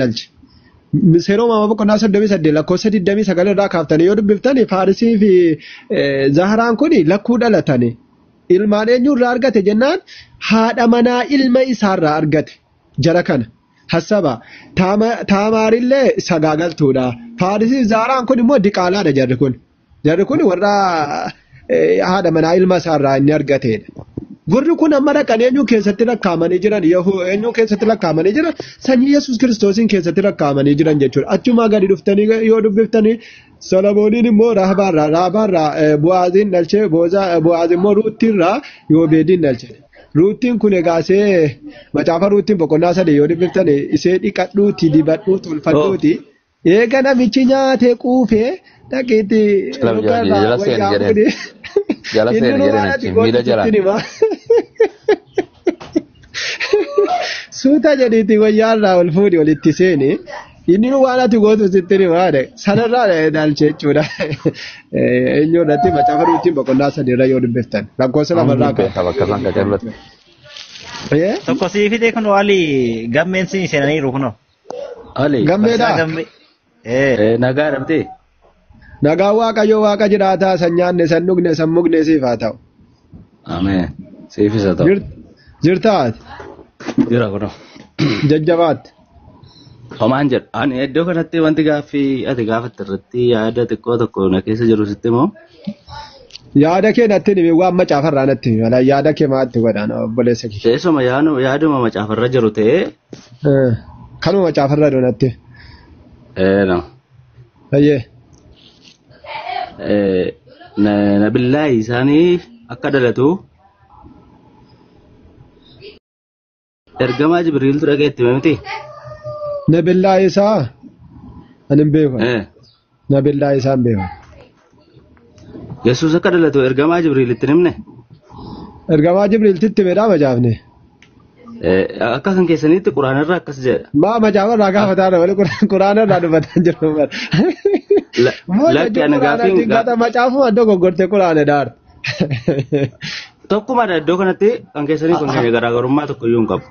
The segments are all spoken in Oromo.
Dhalche. Seera uumamaa boqonnaa 38 lakkoofsa 29 irraa kaaftanii yoo dubbiftan Faarisii fi Zaharaan kun lakkuu dhalatani. Ilmaan eenyurraa argate jennaan haadha manaa ilma isaarraa argate jara kana. Hassaba Taamaarillee sagaagaltuudha. Faarisii fi Zaharaan kun immoo diqaalaadha jarri kun. Jarri kun warra haadha manaa ilma isaarraa inni argatedha. Warri kun amma dhaqan eenyuu keessatti lakkaa'amanii jiran eenyuu keessatti lakkaa'amanii jiran sanyii Yesuus Kiristoosiin keessatti lakkaa'amanii jiran jechuudha. Achumaa gadi dhuftanii yoo dubbiftanii Solomooniin immoo Raabaarraa Bu'aaziin dhalchee Bu'aaz immoo Ruuttiirraa Yoobeediin dhalche. Ruuttiin kun egaa isee macaafa Ruuttiin boqonnaa 3 yoo dubbiftan isee dhiqadhuuti dibadhuu tolfadhuuti. Eega namichi nyaatee quufee dhaqiitti Jala seeni jedheen. Jala seeni jedheen achi miila jalaan. Suuta jedhiitti wayyaarraa ol fuudhi walitti seeni. Inni nu waan ati gootu sitti himaa jedhe. Sanarraa dhalche jechuudha. Eenyu irratti macaafa Ruuttiin boqonnaa 3 irra yoo dubbiftan. Lakkoofsa lamarraa Beeka bakka isaan qacarrate. Tokko sii fidee kun Ali gammeen siin seenaniiru kunoo. Ali. Gammeedhaa? Gammee. Ee. Nagaa dhabdee. Nagaan Waaqayyoo Waaqa jiraataa san nyaanne san dhugne san mugne siif haa ta'u. Ameen. Siifis haa ta'u. Jirtaa ati? Jira kunoo. Jajjabaatti. Homaan jedhu. Ani iddoo kanatti wanti gaaffii ati gaafatte irratti yaada xiqqoo tokko na keessa jiru sitti moo? Yaada kee natti himi waan macaafarraa natti himi malee yaada kee maatti godhaan obboleessa kee. Teessuma yaaduma macaafarra jiru ta'ee. Kanuma macaafarra jiru natti. Ee no. Ayyee. Nabillaahi isaanii akka dhalatu ergamaa Jibriiltu dhaqee itti hime miti? Nabillaahi isaa ani hin beeku. Nabillaahi isaa hin beeku. Yesuus akka dhalatu ergamaa Jibriil itti himne? Ergamaa Jibriilti itti himedhaa macaafne. Akka kan keessaniitti Quraanarra akkas jedha. Maa macaafarraa gaafataa malee Quraanarraa dubbataa jiru. Lakki ana gaaffiin macaafuma dogoggorte Quraana daar. Tokkumadha iddoo kanatti kan keessanii kan keenya garaagarummaa tokko iyyuu hin qabu.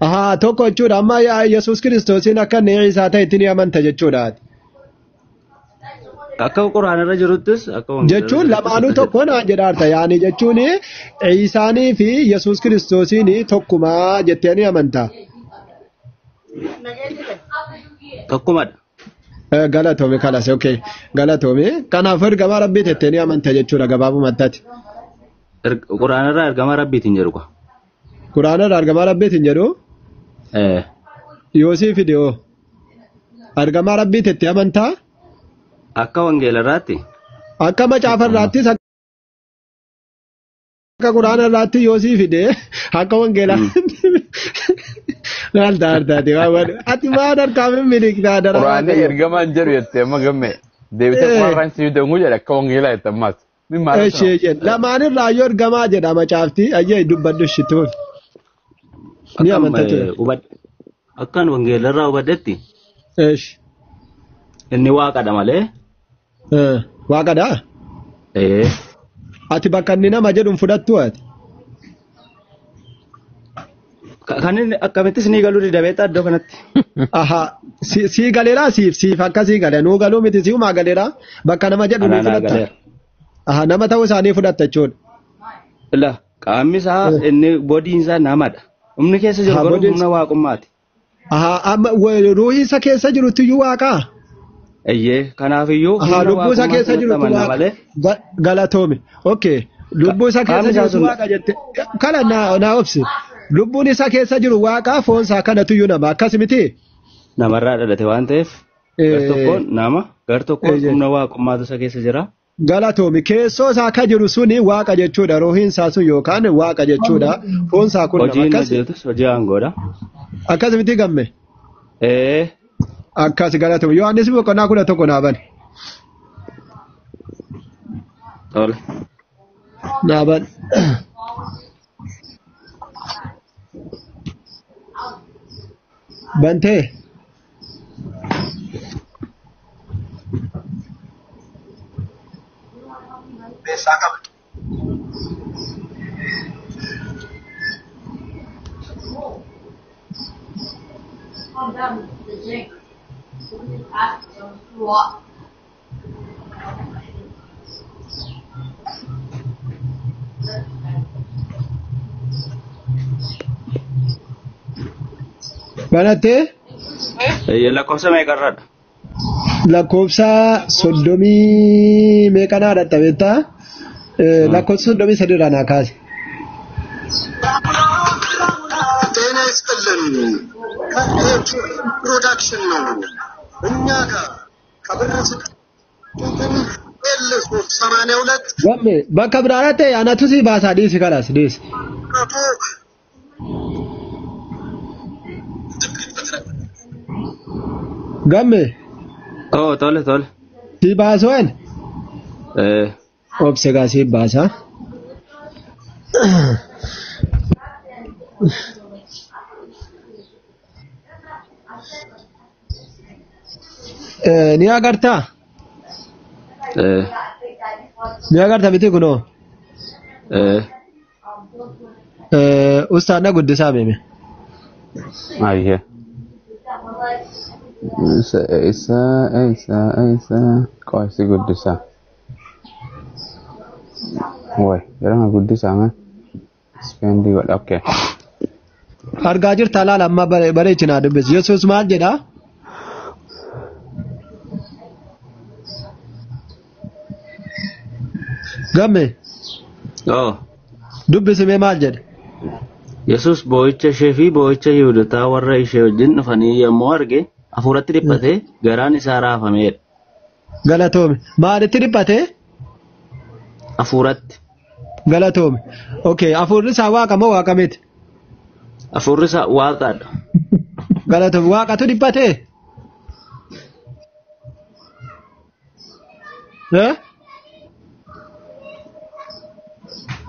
Ahaa tokko jechuudha amma Yesuus Kiristoosiin akka inni isaa ta'e itti ni amanta jechuudha. Akka Quraanarra jiruttis akka wangeelarra Jechuun jiruttis lamaanuu akkas tokko naan jedhaarta yaani jechuun Iisaanii fi Yesuus Kiristoosiin tokkumaa jettee ni amanta. Tokkumadha. Galatoomi kalas okay galatoomi kanaaf ergamaa rabbii jettee ni amanta jechuudha gabaabumatti. Quraanarraa ergamaa rabbiitiin jedhu kwa. Quraanarraa ergamaa rabbiitiin jedhu Yoosii fidee ergamaa rabbii jettee amantaa. Akka wangeelarraatti. Akka macaafarraattis akka quraanarraatti yoosii fidee akka wangeelaa. Maal taate ati waan harkaa mimmiliktaa dara. Quraanni ergamaan jedhu jettee amma gamme deebitee quraanarraan si fidee jedhe akka wangeelaa jette ammaas. Eshee jedhe lamaanirraa yoo ergamaa jedha macaafti ayyee dubbadhu ishituuf. Ni amanta ture. Akkan wangeelarraa hubadhetti. Esh. Inni waaqadha malee. Waaqadhaa? Ee. Ati bakka inni nama jedhu hin fudhattu ati? Kan inni akkamittis ni galuu dida beektaa iddoo kanatti. Aha sii galeeraa siif siif akka sii gale nuu galuu miti siumaa galeeraa bakka nama jedhu ni Anaa naa fudhatta. galeera. Aha nama ta'uu isaanii fudhatta jechuudha. La qaamni isaa inni bodiin isaa namadha. Humni keessa jiru Aha, garuu bodiin humna waaqummaati. Aha amma ruuhii isa keessa jirutti iyyuu waaqaa? Eyyee kanaafiyyuu Aha humna lubbuu isa waaqummaa keessa sanatti jirutu amanna waaqa. malee. Galatoomi. Okay. Lubbuu isa keessa Qaamni isaa jirutu sun waaqa jette. Kana naa obsi. Lubbuun isa keessa jiru waaqaa foon isaa kanatu iyyuu nama akkas miti? Namarraa dhalate waan ta'eef gar tokkoon nama gar tokkoon humna waaqummaatu isa keessa jira. Galatoomi keessoo isaa akka jiru suni waaqa jechuudha. Ruuhiin isaa sun yookaan waaqa jechuudha. Foon isaa kun nama Hojii inni akkas. hojjetus hojii aangoodha. Akkas miti gamme. Akkas galatoomi. Yohaannis boqonnaa 11 naa bane. Tole. Naa bane. Bantee. Banattee? Lakkoofsa meeqarradha? Lakkoofsa 33 meeqanaa dhatta beektaa? Lakkoofsa 33 irraa naa kaase. ጤና ይስጥልን። ከኤች ፕሮዳክሽን ነው። እኛ ጋር ከብር ስጡትን ኤል 382 Gamme bakka biraa ta'e anatu si baasaa dhiisi kalas dhiisi. መቶ Gamme Oo tole tole. si baasoo en obse gaa si baasaa. Ni agartaa? Ni agarta miti kunoo? Ustaadna guddisaa beeme. Ayyee. Isa isa isa isa qo'asi guddisaa. Way yeroo guddisaa man spendii godha okay. Argaa jirta laala amma bareechinaa dubbisi. Yesuus maal jedhaa? Gamme Oo. dubbisimee maal jedhe? Yesuus boo'icha ishee fi boo'icha Yihuudotaa warra ishee wajjin dhufanii yommuu arge hafuuratti dhiphatee garaan isaa raafameedha. Galatoome. Maalitti dhiphatee? Hafuuratti. Galatoome. Okay, hafuurri isaa waaqa moo waaqa miti? Hafuurri isaa waaqaadha. Galatoome. Waaqatu dhiphatee? Eh?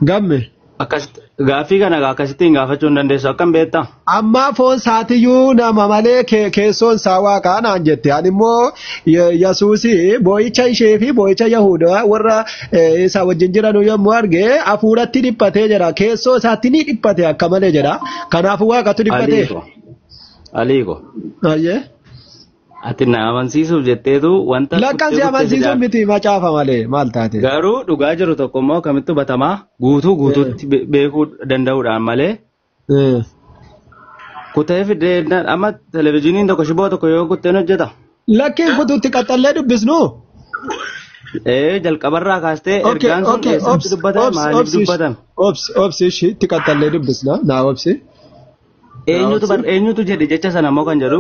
Gamme. Akkasitti gaaffii kana akkasittiin gaafachuu hin dandeessu akkam beektaa? Amma foon isaatiyyuu nama malee keessoon isaa waaqaa naan jette. Ani immoo Yesuusi boo'icha ishee fi boo'icha Yahudaa warra isa wajjin jiran yommuu arge hafuuratti dhiphatee jedha. Keessoo isaatti ni dhiphate akka malee jedha. Kanaafuu waaqatu dhiphate. Aliiko. Aliiko. Ayyee. Ati na amansiisuuf jetteetu wanta Lakkaan si amansiisuuf miti macaafa malee maal taate? Garuu dhugaa jiru tokko immoo kamittuu batamaa guutuu guutuutti beekuu danda'uudhaan malee kutee fidee amma televizyiiniin tokko shiboo tokko yoo kutteen hojjeta. Lakkiin kutuutti qaxxallee dubbisnu. Jalqabarraa kaastee ergaan sun eessatti dubbatame maaliif dubbatame? Obsi obsi ishii itti qaxxallee dubbisna naa obsi. Eenyutu eenyutu jedhe jecha sana immoo kan jedhu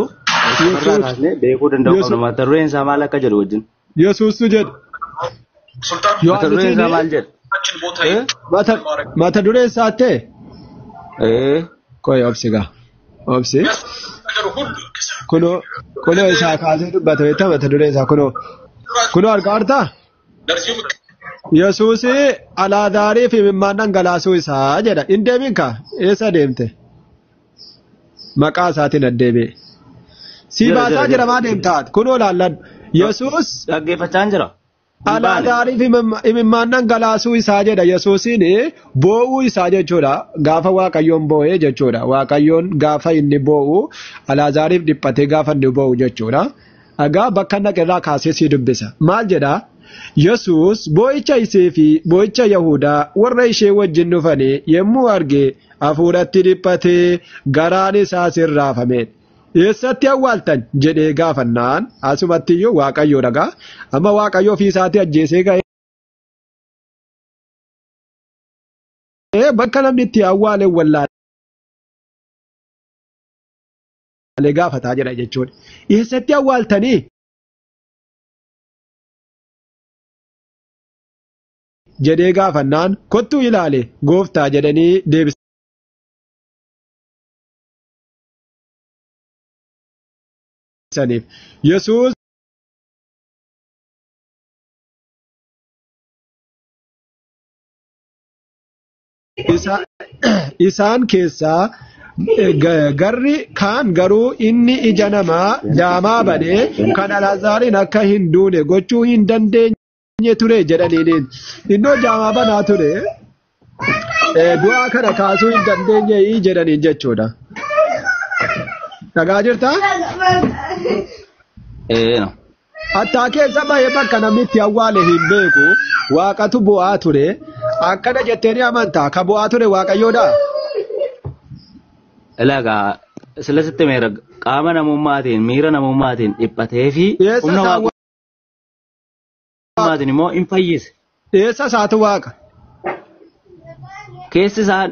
jalqabarraa kaasnee beekuu danda'u qabna mata dureen isaa maal akka jedhu wajjin. Yesuustu jedhe. Mata dureen isaa maal jedhe? Mata dureen isaa ta'e. Qoy obsi gaa. Obsi. Kunoo kunoo isaa kaasee dubbata beektaa mata dureen isaa kunoo. Kunoo argaa jirtaa? Yesuus Alaazaarii fi imimmaan dhangalaasuu isaa jedha. Hin deemin kaa eessa deemte? Maqaa isaatiin addeebi'e. Si baasaa jira maa deemtaa? Kunoo laalladhu. Yesuus Dhaggeeffachaa jira. Alaazaarii fi imimmaan dhangalaasuu isaa jedha. Yesuusiin boo'uu isaa jechuudha. Gaafa Waaqayyoon boo'ee jechuudha. Waaqayyoon gaafa inni boo'u Alaazaariif dhiphatee gaafa inni boo'u jechuudha. Egaa bakka naqe irraa kaasee si dubbisa. Maal jedhaa? Yesuus boo'icha isee fi boo'icha Yahudaa warra ishee wajjin dhufanii yommuu arge hafuuratti dhiphatee garaan isaas hin raafame. Eessatti awwaaltan jedhee gaafannaan asumatti iyyuu Waaqayyoo dhagaa. Amma Waaqayyoo ofii isaatii ajjeesee ga'ee bakka namni itti awwaale wallaalee gaafataa jedha jechuudha. Eessatti awwaaltanii? Jedhee gaafannaan kottuu ilaale gooftaa jedhanii deebisaniif. Yesuus isaan keessaa garri kaan garuu inni ija namaa jaamaa banee kan Alaazaariin akka hin duune gochuu hin dandeenye ture jedhaniiniin. Innoo jaamaa banaa ture du'aa kana kaasuu hin dandeenye jedhaniin jechuudha. Dhagaa jirtaa? Ee no. Hattaa keessa bahee bakka namni itti awwaale hin beeku. Waaqatu bu'aa ture. Akkana jettee ni amantaa. Ka bu'aa ture Waaqayyoodha. Ilaagaa sila sitti meera qaama namummaatiin miira namummaatiin dhiphatee fi Eessa humna isaa waaqummaatiin immoo hin fayyise. Eessa isaatu waaqa? Keessi isaa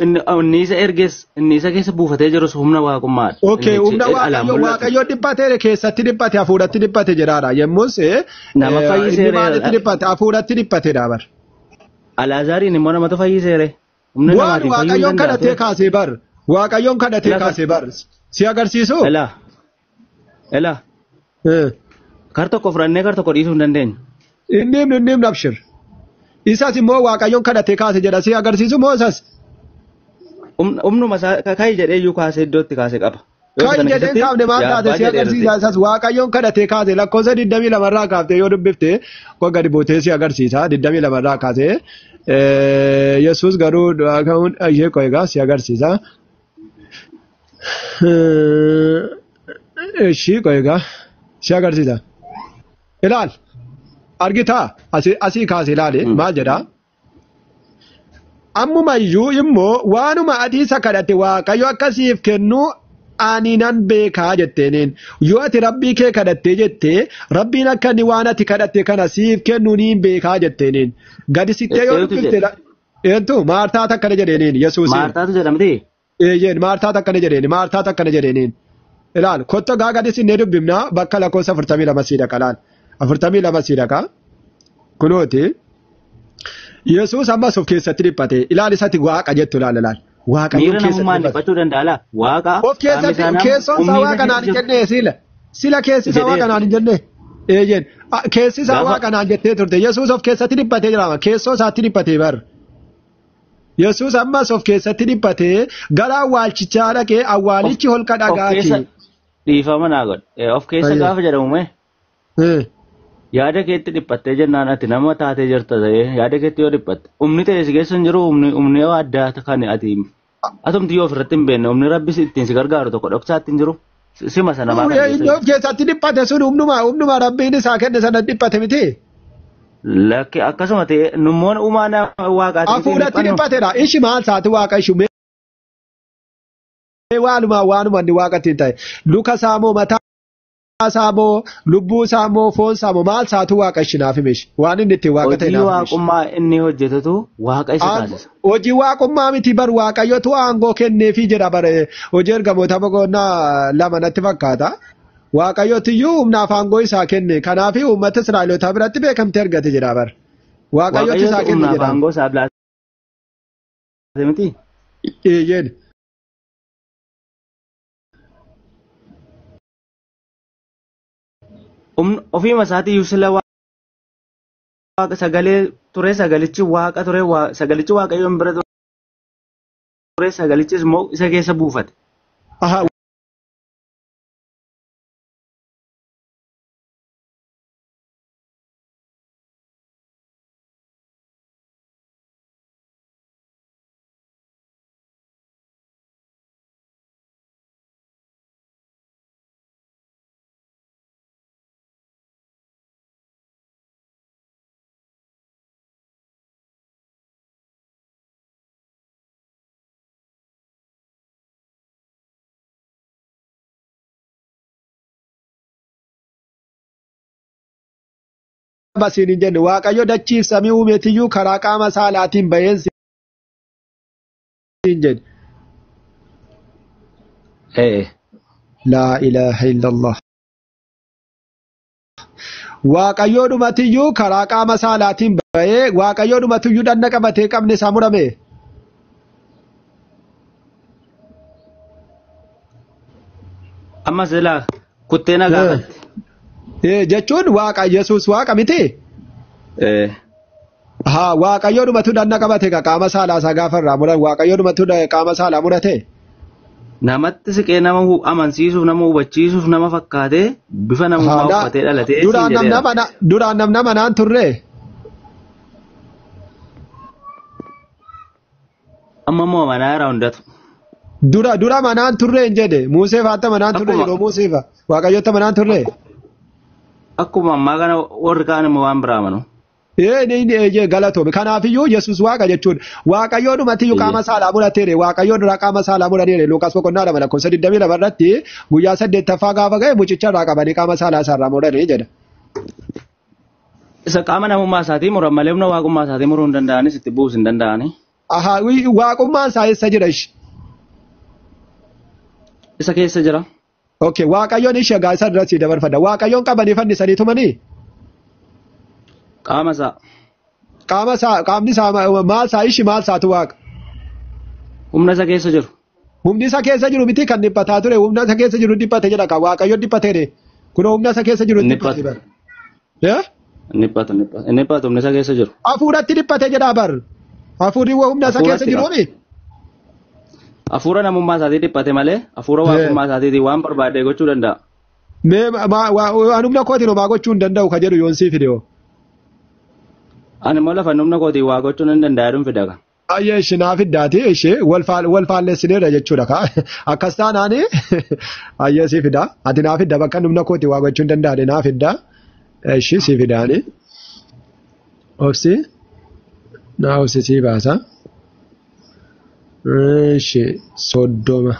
inni isa erges inni isa keessa buufatee jirus humna waaqummaadha. Okay, Inni humna alaan Waaqayyo mul'atu. Waaqayyo dhiphatee keessatti dhiphate hafuuratti dhiphate jedhaadha. Yommus Nama fayyiseera. inni maalitti dhiphate hafuuratti dhiphatedha bar. Alaazaariin immoo namatu fayyiseere. Humna Waan namaatiin fayyuu hin Waaqayyoon danda'a kadhatee ture. kaasee bar. Waaqayyoon kadhatee Lafa- kaasee bar. Si agarsiisu? Ilaa. Ilaa. Kar tokko fudhannee kar tokko dhiisuu hin dandeenyu. Inni himnu inni himnu abshir. Isas immoo Waaqayyoon kadhatee kaase jedha si agarsiisu moo isas? Humnuma isaa ka'i jedhee iyyuu kaasee iddootti kaasee qaba. Yoo Kan sana jedheen keessatti kaafne maal yaa taate abbaa si jedheera agarsiisa isas Waaqayyoon kadhatee kaase lakkoofsa 22 irraa kaaftee yoo dubbifte koo gadi buutee si agarsiisa 22 irraa kaasee Yesuus garuu du'aa ka'uun ishee koo egaa si agarsiisa. Ishii koo egaa si agarsiisa. Ilaal argitaa asii kaase ilaali maal jedhaa? Ammuma iyyuu immoo waanuma ati isa kadhatte Waaqayyo akkasiif kennu ani nan beekaa jetteeniin. Yoo ati rabbii kee kadhattee jettee rabbiin akka inni waan ati kadhatte kana siif kennu niin beekaa jetteeniin. Gadi sittee yoo Eenyutu dubbifte jedhe? eentu Maartaa takkana jedheeniin Yesuusiin. Maartaatu jedhamti. Eeyyeen Maartaa takkana jedheeni Maartaa takkana jedheeniin. Ilaal kotto gaa gadi sinnee dubbifnaa bakka lakkoofsa 42 sii dhaqa laal. 42 sii dhaqa. Kunooti. Yesuus ammas of keessatti dhiphate ilaal isatti waaqa jettu ilaal ilaal. Waaqayyoon Miira keessatti namummaan dhiphate. dhiphachuu danda'a laa. Waaqa Of keessatti keessoon isaa waaqa naan hin jenne sila. Sila keessi isaa waaqa naan hin jenne. Eeyyeen keessi isaa waaqa naan jettee turte Yesuus of keessatti dhiphatee jira keessoo isaatti dhiphatee bar. Yesuus ammas of keessatti dhiphatee gara awwaalchichaa dhaqee awwaalichi holqa dhagaati. Dhiifama naa godhe. Of keessa gaafa jedhamu mee yaada keetti dhiphattee jennaan ati nama taatee jirta ta'ee yaada keetti yoo dhiphatte humni ta'e si keessa hin jiru humni yoo addaa kan ati atumti yoo ofirratti hin beekne humni rabbi ittiin si gargaaru tokko dhoksaatti hin jiru sima sana namaa kan keessa Inni of keessatti dhiphate sun humnuma rabbiin isaa kenne sana dhiphate miti. Lakki akkasuma ta'e nummoon uumaa nama waaqaati. Hafuuratti dhiphatedha. Ishi maal saati waaqa ishu mee waanuma waanuma inni waaqa ittiin ta'e luka saamoo mataa saamoo lubbuu saamoo foon saamoo maal saatu waaqa ishi naaf himeshi waan inni ittiin waaqa ta'e Hojii naaf himeshi. waaqummaa inni hojjetutu waaqa isa taasisa. Hojii waaqummaa miti bar waaqayyotu aangoo kenneefii jedha bar hojii ergamoota boqonnaa lama natti fakkaata. Waaqayyotiyyuu humnaaf aangoo isaa kenne kanaaf uummata Israa'elootaa biratti beekamtii argate jedha bar. Waaqayyotu isaa Waaqayyotu kenne humnaaf jedha. aangoo isaaf laate miti. Eeyyeen. Ofiima isaatii sila waaqa sagalee ture sagalichi waaqa ture sagalichi waaqayyoon bira ture sagalichis immoo isa keessa buufate. Aha. Basiin hin jenne waaqayyo dachiif samii uumeetiyyuu karaa qaama saalaatiin baheen siin jedhe. Ee. Laa ilaaha illallah. Waaqayyoo dhumatiyyuu karaa qaama saalaatiin bahee waaqayyoo dhumatiyyuu dhanna qabatee qabne isaa murame. Amma silaa kuttee na gaafatte. Jechuun waaqa Yesuus waaqa miti. Ee. Haa waaqayyoo dhumatu dhanna qabate ka qaama saalaa isaa gaafa irraa muran waaqayyoo dhumatu qaama saalaa murate. Namatti siqee nama amansiisuuf nama hubachiisuuf nama fakkaatee bifa namummaa uffatee dhalatee siin Duraan jedheera. Duraan namna manaan turre. Amma immoo amanaa irraa hundatu. Dura manaan turre hin jedhe Musee fa'aatti manaan turre yeroo Musee fa'a Waaqayyotti manaan turre. Akkuma ammaa kana warri kaan immoo waan biraa amanu. Ee galatoome kanaafiyyuu Yesuus waaqa jechuudha. Waaqayyoo dhumatiyyuu qaama saalaa murateere Waaqayyoo dura qaama saalaa murateere Lukaas boqonnaa 2 lakkoofsa 22 irratti guyyaa 8ffaa gaafa ga'e mucicha irraa qabanii qaama saalaa isaarraa muranii jedha. Isa qaama namummaa isaatii muran malee humna waaqummaa isaatii muruu hin danda'anis itti bu'uus hin danda'ani. Ahaa waaqummaan isaa eessa jira ishi? Isa keessa jira. Okay Waaqayyoon ishee egaa isa irratti dabarfadha. Waaqayyoon qabanii fannisanii tumanii? Qaama isaa. Qaama isaa qaamni isaa maal isaa ishi maal isaatu waaqa? Humna isa keessa jiru. Humni isa keessa jiru miti kan dhiphataa ture humna isa keessa jiru dhiphate jedha kan Waaqayyoon dhiphateere. Kunoo humna isa keessa jiru dhiphate bar. Inni dhiphatu humna isa keessa jiru. Hafuuratti dhiphate jedha bar. Hafuurri humna isa keessa jiruuni. Hafuura namummaa isaatii dhiphate malee hafuura waaqummaa isaatiitiin waan barbaade gochuu danda'a. Mee waan humna kootiin homaa gochuu hin danda'u ka jedhu yoon sii fide hoo. Ani immoo lafa humna kootiin waa gochuu nan danda'a jedhuun fida ka. Ayyee ishee naaf iddaati ishee wal faalleessineerra jechuudha ka. Akkas taanaani ayyee sii fida. Ati naaf idda bakka humna kootiin waa gochuu hin danda'ane naaf idda. Ishee sii fidaani. Obsi naa obsi sii baasa. Ishee 30.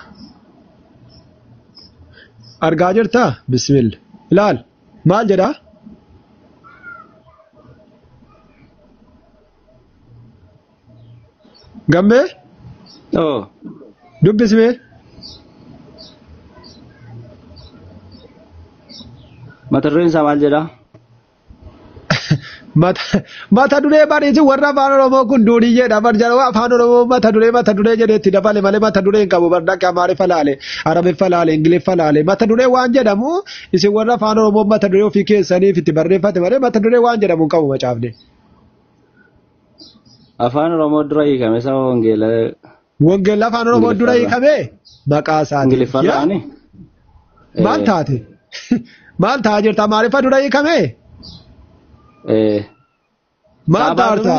Argaa jirtaa? Bismillah. Ilaal maal jedhaa? Gammee? Dubbismee? Mata dureen isaa maal jedhaa? Mata duree bariisi warra afaan Oromoo kun duudiyyeedha. Bar jala afaan Oromoo mata duree jedhee itti dabale malee mata duree hin qabu. Bar dhaqee Amaariffa laale, Arabiffa laale, Ingiliffa laale. Mata duree waan jedhamu isin warra afaan Oromoo mata duree ofii keessaniif itti barreeffate malee mata duree waan jedhamu hin qabu macaafne. Afaan Oromoo dura hiikame saba wangeela. Wangeela afaan Oromoo dura hiikame maqaa isaatiin. Ingiliffarraani. Maal taate? Maal ta'a jirta Amaariffa dura hiikame? Maal taarta?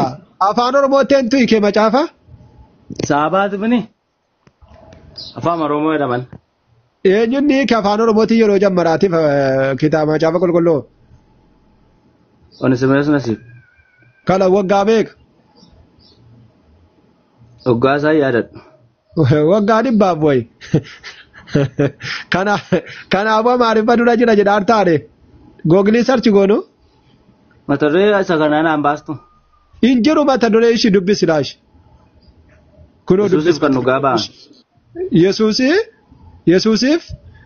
Afaan Oromootti eentu hiike macaafa? Saabaati bini. Afaan Oromoo jedhaman. Eenyuun hiike afaan Oromootti yeroo jammaraatiif kitaaba macaafa qulqulluu? Onisimees Nasiib. Kana waggaa meeqa? Waggaa isaa yaadadhu. Waggaa 100 wayi. Kanaafuu Amaariffa dura jira jedhaan taane. Googilii sarchi goonu. Mata duree isa kanaan aan baastu. Hin jiru mata duree ishii dubbisi laashi. Kunoo Yesuusiif kan dhugaa ba'an. Yesuusiif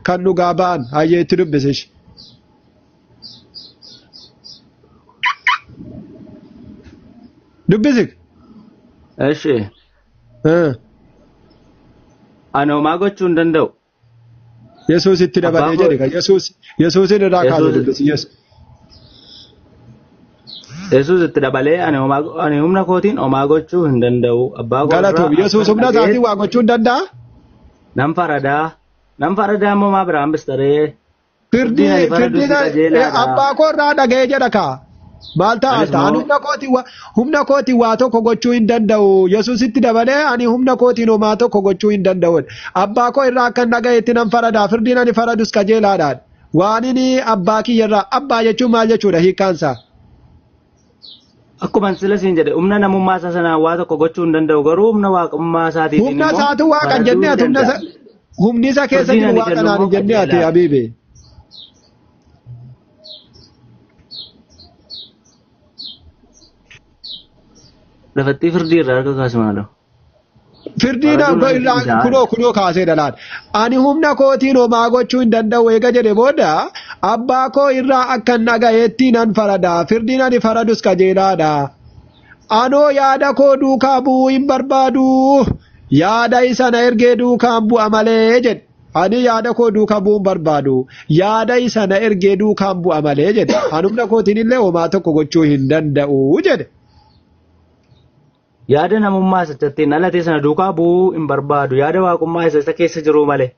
kan dhugaa ba'an hayyee itti dubbisi ishii. Dubbisi. Eshi. Ani homaa gochuu hin danda'u. Yesuusitti dabalee jedhe kan Yesuusin irraa kaasee dubbisi. Yesuus itti dabalee ani humna kootiin homaa gochuu hin danda'u. Abbaa koo irraa. Galatoom Yesuus humna isaatiin waa gochuu hin danda'a? Nan faradaa. Nan faradaa immoo maa biraan bistaree. Firdii abbaa koo irraa dhaga'ee jedha kaa. Maal ta'a? Humna kootiin waa tokko gochuu hin danda'u. Yesuusitti dabalee ani humna kootiin homaa tokko gochuu hin danda'u. Abbaa koo irraa akkan dhaga'etti nan faradaa. Firdiin ani faradus qajeelaadhaan. Waan inni abbaa kiyya irraa abbaa jechuun maal jechuudha hiikkaansaa? Akkuma sila siin jedhe humna namummaa isaa sanaan waa tokko gochuu hin danda'u garuu humna waaqummaa isaatiin immoo. Humna isaatu waaqan jennee ati humni isa keessa jiru waaqanaan hin jennee ati Habiibi. Lafattii firdii irraa harka kaasu maaloo? Firdii irraa kunoo kaasee dhalaan. Ani humna kootiin homaa gochuu hin danda'u eega jedhe booda abbaa koo irraa akkan dhagayeetti nan farada. Firdiin ani faradus qajeelaadha. Anoo yaada koo duukaa bu'uu hin barbaadu. Yaada isa na ergee duukaan bu'a malee jedhe. Ani yaada koo duukaa bu'uu hin barbaadu. Yaada isa na ergee duukaan bu'a malee jedhe. Ani humna kootiin illee homaa tokko gochuu hin danda'u jedhe. Yaada namummaa isa ittiin dhalate sana duukaa bu'uu hin barbaadu. Yaada waaqummaa isa keessa jiru malee.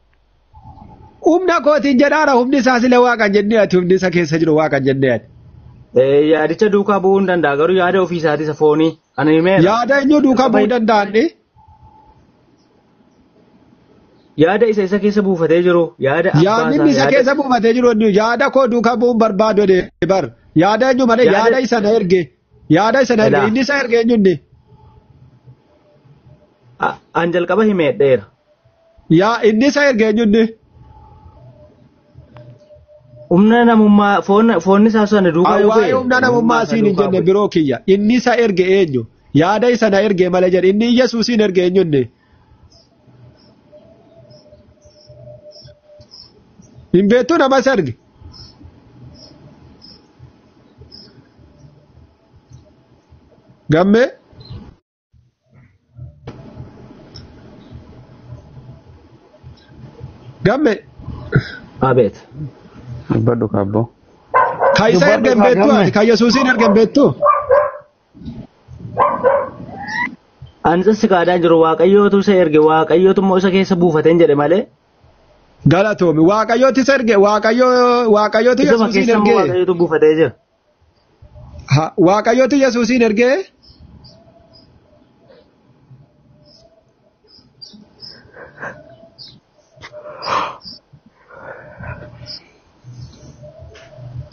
Humna kootiin jedhaara humni isaa sila waaqan jennee ati humni isa keessa jiru waaqan jennee ati. Yaadicha duukaa bu'uu hin danda'a garuu yaada ofii isaatii isa foonii. Ani himeera. Yaada eenyu duukaa bu'uu danda'anni? Yaada isa keessa buufatee jiru yaada abbaa Yaadni inni isa keessa buufatee jiru yaada koo duukaa bu'uun barbaadu bar yaada eenyu malee yaada isa na erge yaada isa na erge inni isa erge eenyu inni. An jalqaba himeedheera. Yaa inni isa erge eenyu inni. Humna namummaa foonni isaa sana duukaa yoo bu'e. Waa'ee humna namummaa siin hin jenne biroo kiyya inni isa erge eenyu yaada isa na erge malee jedhe inni Yesuusiin erge eenyu inni. Hin beektu nama isa erge. Gammee. Gammee. Abeet. Dubbadhu kaabboo. Ka isa erge hin beektu ati ka Yesuusiin erge hin beektu. Ani si kaadhaan jiru Waaqayyootu isa erge Waaqayyootu immoo isa keessa buufateen jedhe malee. Galatoomi Waaqayyooti isa erge Waaqayyooti Yesuusiin erge. Waaqayyootu buufatee jira. Waaqayyooti Yesuusiin erge.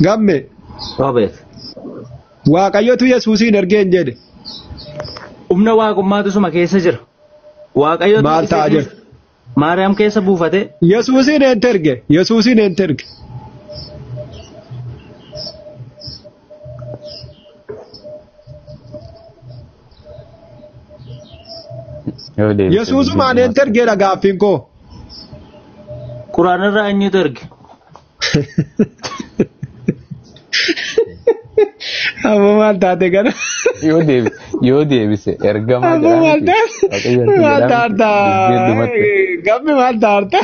Gamme. Abeet. Waaqayyootu Yesuusiin ergee hin jedhe. Humna waaqummaatu suma keessa jira. Waaqayyootu maal ta'aa jira? Maariyaam keessa buufate. Yesuusiin eenyu erge? Yesuusiin eenyu erge? Yesuusumaan eenyu ergeedha gaaffiin koo. Quraanarraa eenyutu erge? Ammoo maal taate kana? Yoo deebise ergamaa Ammoo maal taate? Maal taata? Gammi maal taata?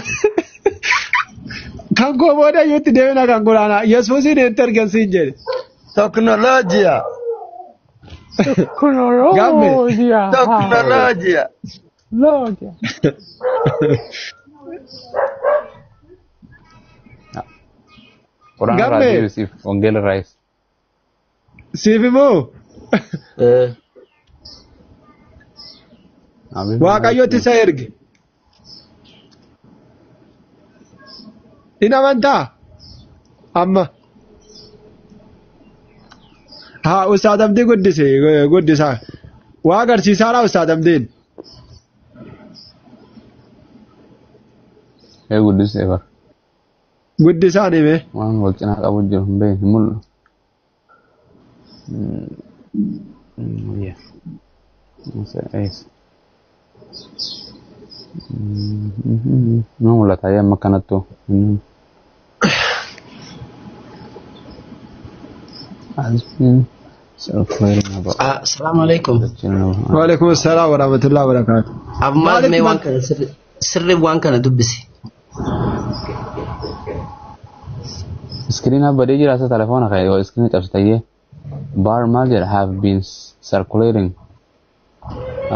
Kan koo booda iyyuutti deemina kan quraanaa. Yesuusiin eenyu erge siin jedhe. Teknooloojiyaa. Teknooloojiyaa. Teknooloojiyaa. Quraana irraa deebisiif wangeela irraayis. Siif immoo. Waaqayyooti isa erge. In amantaa? Amma. Haa Ustaaz Abdii guddise guddisaa. Waa agarsiisaadha Ustaaz Abdiin. Ee guddisee bara. Guddisaan hime. Waan wal cinaa qabu jiru hin beekne mul'u. Nu mul'ata amma kanattu. Assalamu alaikum. Wa alaikum assalam wa rahmatullahi wa barakatuh. Ammaas mee waan kana sirri waan kana dubbisi. Iskiriin badee jira isa telefoona ka'e yoo iskiriin cabsitayyee bar maal jedha have been circulating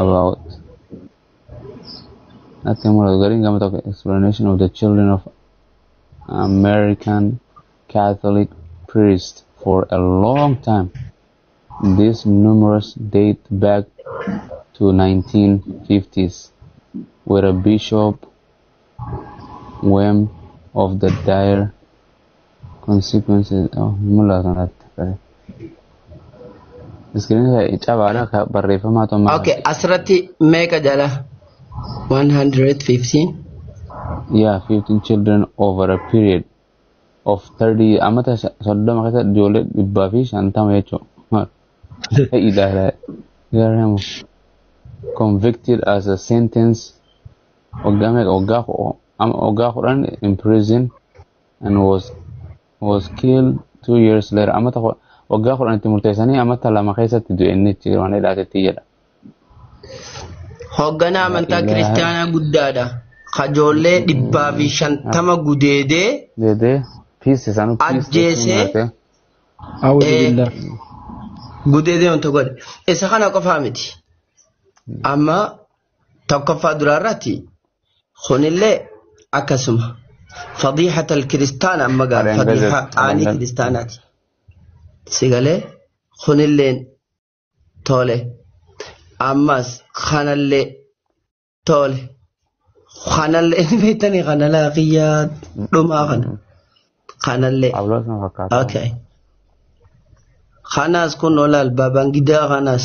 about nothing more gariin gama tokko explanation of the children of American Catholic priest for a long time. These numerous date back to 1950s, where a bishop whim of the dire consequences. Oh, mul'atu natti. Iskiriin cabaadha barreeffamaa ta'u. Okay, asirratti meeqa jala? 115. Yeah, 15 children over a period of 30 amata 30 keessa ijoollee 150 jechuudha. Ilaala. Convicted as a sentence waggaa meeqa waggaa 10 in prison and was killed 2 years later. Amata waggaa 10 itti murteessanii amata 2 keessatti du'e inni ichi waan hidhaatetti jedha. Hoogganaa amantaa kiristaanaa guddaadha. Kajoollee 150 gudeedee. Gudeedee piis isaanuu piis ajjeesee gudeedee wanta godhe. Isa kana qofaa miti. Amma tokkoffaa duraarratti kunillee akkasuma. Fadiixata kiristaana amma gaara fadiixa qaanii kiristaanaati. Sigalee kunilleen tole. Ammas kanallee tole. Kanallee inni beektanii kana laaqiyyaa dhumaa kana. Kanallee. Phaawulos na fakkaata. Okay. Kanaas kun olaal Babaangidaa kanaas.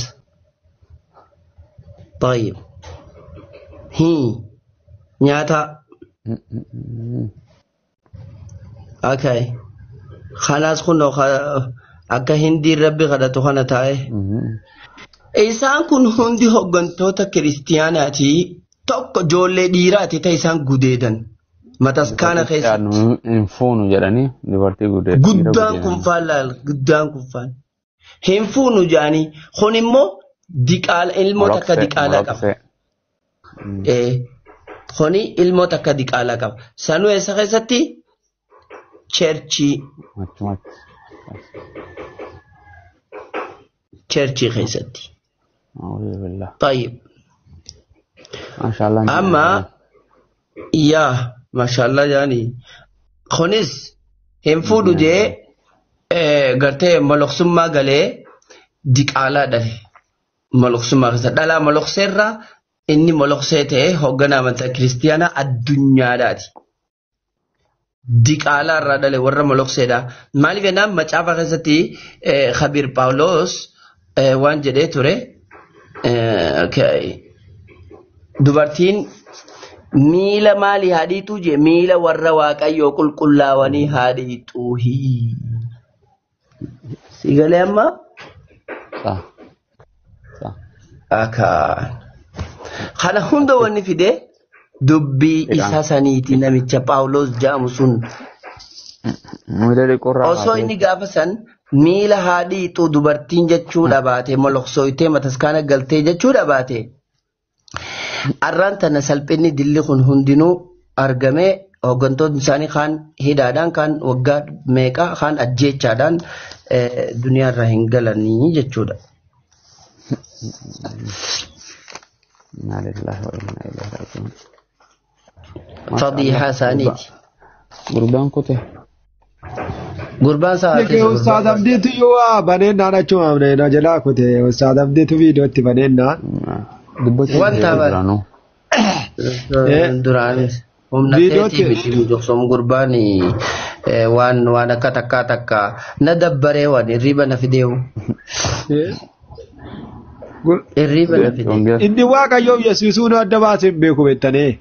طيب. Hii. Nyaata. Okay. Kanaas kun akka hindiin rabbi kadhatu kana taa'e. Isaan kun hundi hooggantoota kiristiyaanaati. Tokko ijoollee dhiiraati ta'e isaan gudeedan. Mataskaana keessatti. Hin fuunu jedhanii dubartii gudeedan. Guddaan kun faan laal guddaan kun faan. Hin fuunu jedhanii kun immoo diqaala ilmoo takka diqaalaa qaba. Kuni ilmoo takka diqaalaa qaba. Sanuu eessa keessatti? Cheerchii. Cheerchii keessatti. Tayyib. Amma yaa maashaallah jaani kunis hin fuudhu jee gartee moloksummaa galee diqaalaa dhale. Moloksummaa keessa dhalaa molokseerraa inni moloksee ta'e hoogganaa amantaa kiristiyaanaa addunyaadhaati. Diqaalaa irraa dhale warra molokseedha. Maaliif jennaan macaafa keessatti Khabiir Paawuloos waan jedhee ture. Dubartiin miila maalii haadhiitu jee miila warra waaqayyoo qulqullaawanii haadhiitu. Si galee amma? Akaan. Kana hunda wanni fide dubbii isa saniiti namicha Paawuloos jedhamu sun. Osoo inni gaafa san miila haadhiitu dubartiin jechuu dhabaate moloksooyitee mataskaana galtee jechuu dhabaate. Arraan tana salphinni dilli kun hundinuu argamee hooggantoonni isaanii kaan hidhaadhaan kaan waggaa meeqa kaan ajjeechaadhaan duniyaarraa hin galanii jechuudha. Fadiihaa isaaniiti. Gurbaan kute. Gurbaan sa'aatii. Ustaaz Abdiitu yoo baneennaan achuma na jalaa kute Ustaaz Abdiitu viidiyootti baneennaan. Wanta duraanis humna keetii miti joksom gurbaan waan akka takkaa takka na dabbaree waan hirriba na fideewu. Hirriba na fidee. Inni Waaqayyoof Yesuusuun adda baasee hin beeku beektanii.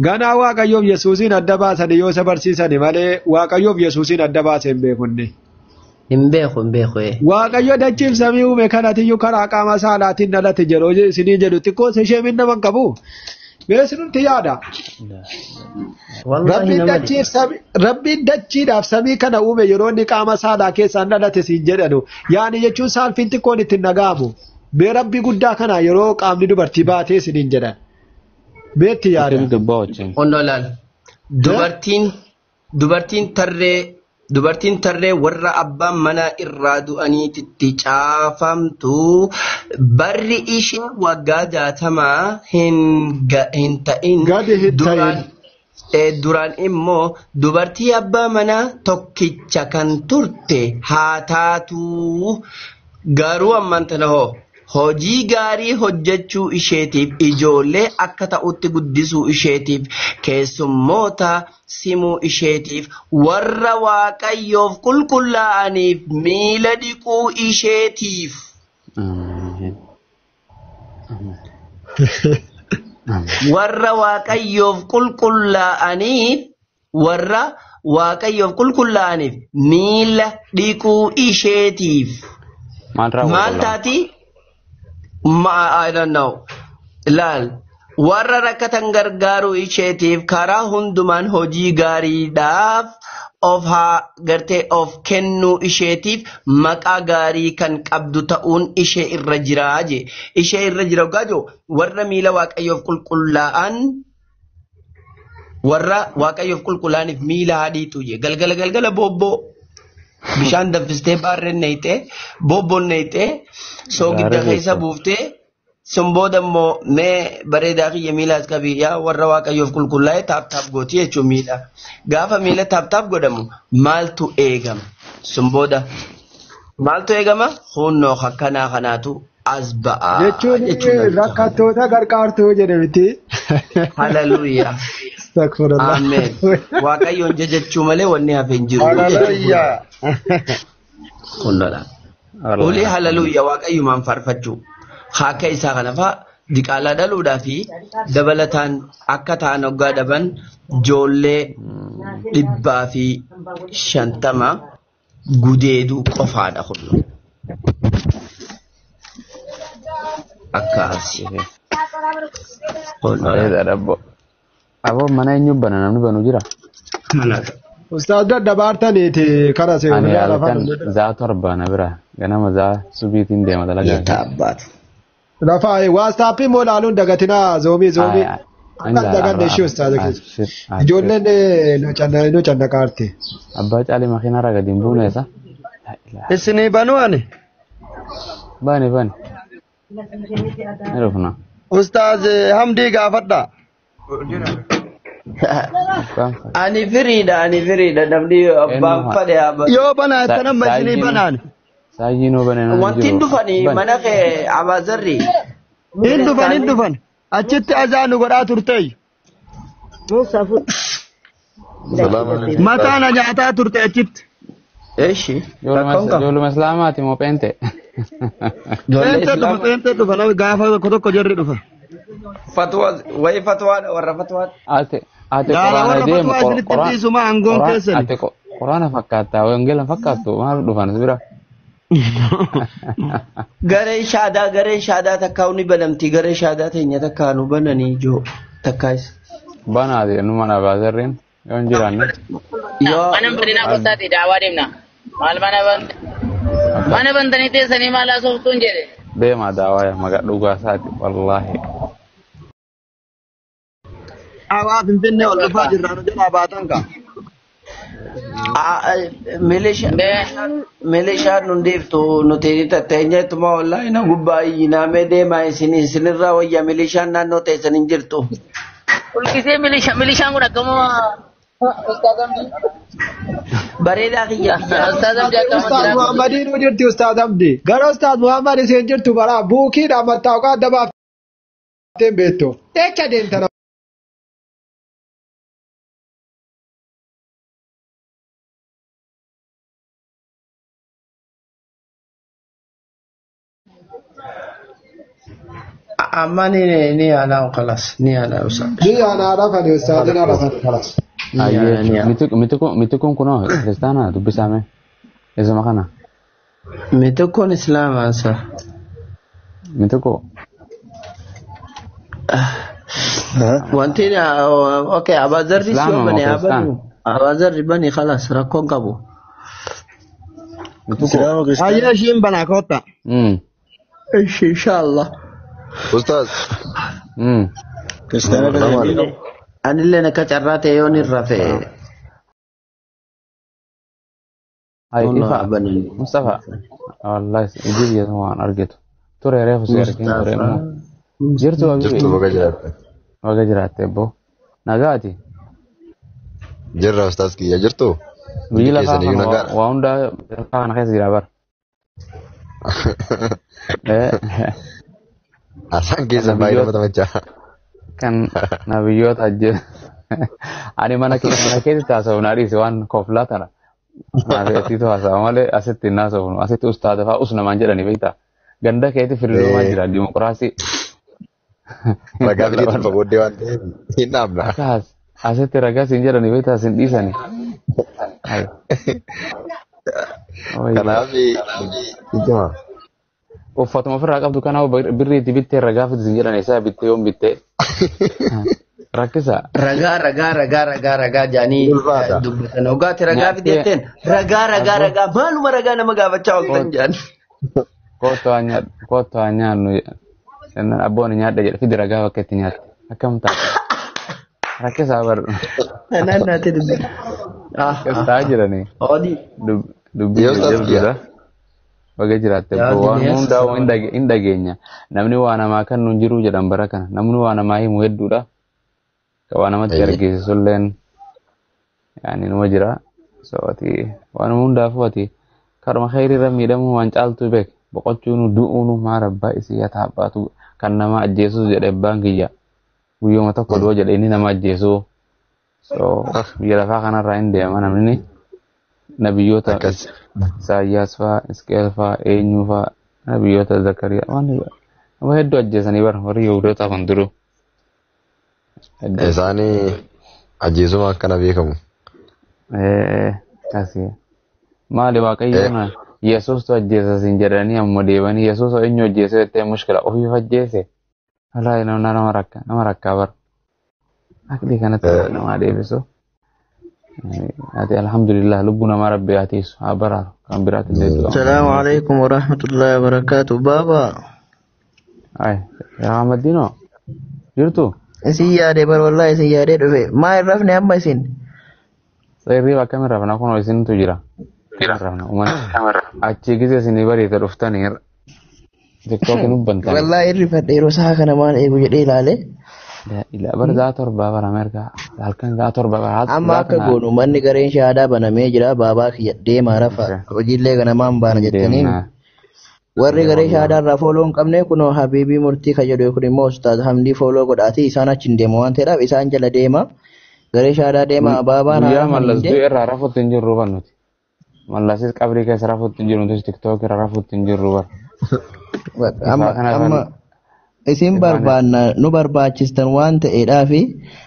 Ganaa Waaqayyoof Yesuusiin adda baasanii yoo isa barsiisani malee Waaqayyoof Yesuusiin adda baasee hin beekunni. Hin beeku hin beeku. Waaqayyo dachiif samii uume kanatiyyuu karaa qaama saalaatiin dhalate jedhu isinii jedhu xiqqoo ishee minna qabu. Mee isinumti yaada. Rabbiin dachiidhaaf samii kana uume yeroo inni qaama saalaa keessaan dhalate siin jedhanu. Yaani jechuun saalfiin xiqqoon ittiin dhaga'amu. Mee rabbii guddaa kana yeroo qaamni dubartii baatee isiniin jedhan. Meetti yaada. Onnolaan dubartiin tarree warra abbaan manaa irraa du'aniitti caafamtu barri ishee waggaa 60 hin ta'in duraan immoo dubartii abbaa manaa tokkicha kan turte haa taatu garuu ammaan tana hoo hojii gaarii hojjechuu isheetiif ijoollee akka ta'utti guddisuu isheetiif keessummoota simuu isheetiif warra waaqayyoof qulqullaa'aniif miila dhiquu isheetiif. Warra waaqayyoof qulqullaa'aniif warra waaqayyoof qulqullaa'aniif miila dhiquu isheetiif. Maal taati? I don't know. Laal warra rakkatan gargaaruu isheetiif karaa hundumaan hojii gaariidhaaf of haa gartee of kennuu isheetiif maqaa gaarii kan qabdu ta'uun ishee irra jiraa je. Ishee irra jira gajo warra miila waaqayyoof qulqullaa'an warra waaqayyoof qulqullaa'aniif miila haadhiitu je. Galgala galgala boobboo. Bishaan danfistee baarreen neeyitee boobboon neeyitee soogidda keessa buuftee sun booda immoo mee bareedaa kiyya miila as qabii yaa warra waaqayyoof qulqullaa'e taap taap gooti jechuun miila. Gaafa miila taap taap godhamu maaltu eegama? Sun booda maaltu eegama? Hunnoo akkanaa kanaatu as ba'a Jechuun jechuun rakkattoota gargaartuu jedhe miti. Haleluuyaa. Astaghfirullah. Ameen. Waaqayyoon jajachuu malee wanni hafe hin jiru. Haleluuyaa. Kunnadha. Ulee haleluuyaa waaqayyumaan faarfachuu. Haaka isaa kana fa'aa diqaalaa dhaluudhaa fi dabalataan akka ta'an hoggaa dhaban ijoollee 150 gudeeduu qofaadha kun. Akkaasi. Kunnadha. Bareedaadha abbo. Abbo mana eenyu bana namni banu jira? Kanadha. Ustaaz daddabaartaniiti kana Ani seeruu halkan zaa 7 na bira ganama zaa subiitiin deema dalagaa. Yeeta abbaatu. Lafa waastaappii immoo ilaaluun dagatinaa zoomii zoomii. Akka daganne ishee ustaaza keessa. Ijoolleen nu cannaqaarte. Abbaa caalii makiinaa irraa gadi hin buune isa. Isinii banuu ani. Bani bani. Ni dhufna. Ustaaz Hamdii gaafadha. Ani firiidha ani firiidha namni abbaan fadhe haa banu. Yoo banaa jettan amma isinii banaan. Saayyiinoo bane namni Wanti hin jiru. dhufanii Bani. mana kee abaazarri. Hin dhufan hin dhufan. Achitti azaa nu godhaa turte. Mataa na nyaataa turte achitti. Eeshi. Rakkoon qabu. Ijoolluma islaamaati moo peente? Ijoollee Peente dhufa islaamaa. peente dhufa nama gaafa tokko tokko jarri dhufa. Fatwa wayi fatwaadha warra fatwaadha. Ate ate Gaara quraana warra deemu fatwaa isinitti dhiisuma aangoon keessani. ate quraana fakkaata wangeela fakkaattu maal dhufan si bira? Garee shaadaa garee shaadaa takkaa ni banamti garee shaadaa teenya takkaa nu bananii ijoo takkaas. Banaati numa abaazarriin yoo hin jiraanne. Yoo Mana banina gosaati daawaa deemna. Maal mana ban mana bantanii teessanii maal haasoftuun jedhe. Deemaa daawaa yaa magaa dhugaa isaati wallaahi. Awaa Finfinnee ol dhufaa jirra nu jalaa baatan kaa. Milishaan nun dhiiftu nuti tatteenya ittuma wallaahi na gubbaa iyyinaamee deemaa isin isinirraa wayya milishaan naannoo teessan hin jirtu. Ulkisee milishaan kun akkama Ustaaz Hamdi. Bareedaa kiyya biyya. Ustaaz Hamdi akkama Ustaaz jiraatu. Muhammadiin nu jirti Ustaaz Hamdi. Gara Ustaaz Muhammad isheen jirtu bara buukiidhaan mattaawqaa adda baaftee hin beektu. Echa deemta Amma ni ni ana khalas ni ana usa. Ni ana rafani Ustaazin rafani kalas. Ni ana ni ana. Miti kun kunoo kiristaana dubbisaame. Isuma kana. Miti kun islaamaa sa. Miti kun. Wanti okay abaazarri si Islaama moo bani kiristaana? abanu abaazarri bani khalas rakkoon qabu. Miti kun. Hayyee ishiin banaa kootta. Ishi inshallah. Ustaz. Anillee akka carraa ta'e yoon irra fe'e. Hai Wallah ifa. bani. Mustafa. Wallahi ijji biyya waan argitu. Ture reefu si argin ture immoo. Jirtu wabii. Jirtu baga jiraatte. Baga jiraatte ebbo. Nagaati. Jirra ustaaz kiyya jirtu. Biyyi Hundi lafaa keessan iyyuu kana nagaadha. waa hundaa lafaa kana keessa jira bara. Asaan keessan baay'ee nama tamachaa. Kan nabiyyoota ajje. Ani mana keetti haasa'u na dhiisi waan koflaa tana. Naaf atiitu haasa'u malee asitti hin haasa'u. Asitti ustaaza fa'aa us namaan jedhani beektaa. Ganda keetti firiirumaa jira dimokiraasii. Ragaa fideetu dhufa booddee waan ta'eef hin dhaabna. Akkas asitti ragaa siin jedhani beektaa siin dhiisani. Kanaaf ijuma. Uffatuma ofirraa qabdu kanaaf birrii itti bittee ragaa fidi siin jedhan isaa bittee yoom bittee. Rakkisa. Ragaa ragaa ragaa ragaa ragaa jedhanii dubbatan. Hoggaati ragaa fidi jetteen ragaa ragaa ragaa maaluma ragaa nama gaafachaa ooltan jedhan. Kootu haa nyaannu jennaan abboon nyaadha jedhe fidi ragaa bakka itti nyaatte. Akkam taate? Rakkisaa bar. Naan naate dubbata. Akkas ta'aa jiranii. Oodii. Dubbii jabduudha. Baga jiraatte waan hundaa hin dhageenya. Namni waa namaa kan nuun jiru jedhan bara kana. Namni waa namaa himu hedduudha. Ka waa namatti argisiisulleen yaani numa jira. So ati waan hundaafuu ati karuma khayrii irra miidhamuu waan caaltu beek. Boqochuunu du'uunu maal abbaa isii yaa taaphaatu kan nama ajjeesus jedhe abbaan kiyya. Guyyooma tokko du'a jedhe inni nama ajjeesu. So biyya lafaa kanarraa hin deema namni nabiyyoota Isaayyaas fa'aa, Isqeel fa'aa, eenyu fa'aa, nabiyyoota Zakariyaa waan nama hedduu ajjeesanii bara warri Yihuudotaa kun duruu. Isaanii ajjeesuma akkana beekamu. Asii. Maali waaqayyoon Yesuustu ajjeesa siin jedhanii ammoo deebanii Yesuus eenyu ajjeese jettee mushkila ofiif ajjeese. Wallaahi nama rakka nama rakkaa bara. Aqlii kanatti namaa deebisu. Ati alhamdulillah lubbuu namaa rabbi haa tiisu haa baraaru kan biraatti illee du'a. السلام عليكم ورحمة الله وبركاته بابا. Ay, yaa Ahmadiinoo jirtu? Isin yaade bar wallahi isin yaadee dhufe maa hin rafne amma isin. Hirriba akkamiin rafna kunoo isintu jira. Rafna uummata achi gise isinii bariite dhuftanii tiktookiin hubbantanii. Wallahi hirrifadhe yeroo sa'a kana maal eegu jedhee ilaale. Bara 7:00 bara Ameerikaa halkan 7:00 bara. Amma akka goonu manni gareen shaadaa banamee jira baabaa kiyya deemaa rafa hojiillee ganamaan baana jettanii. Warri garee shaadaa irraa fooloo hin qabne kunoo Habiibii Murtii kan jedhu kun immoo Ustaaz Hamdii fooloo godhaati isaan achi hin deemu waan ta'eedhaaf isaan jala deema. Garee shaadaa deema baabaan Guyyaa mallas du'e irraa rafuutti hin jirru bar nuti. Mallasis qabrii keessa rafuutti hin jirru nutis tiktook irra rafuutti hin jirru bar. Amma isin barbaanna nu barbaachistan waan ta'eedhaafi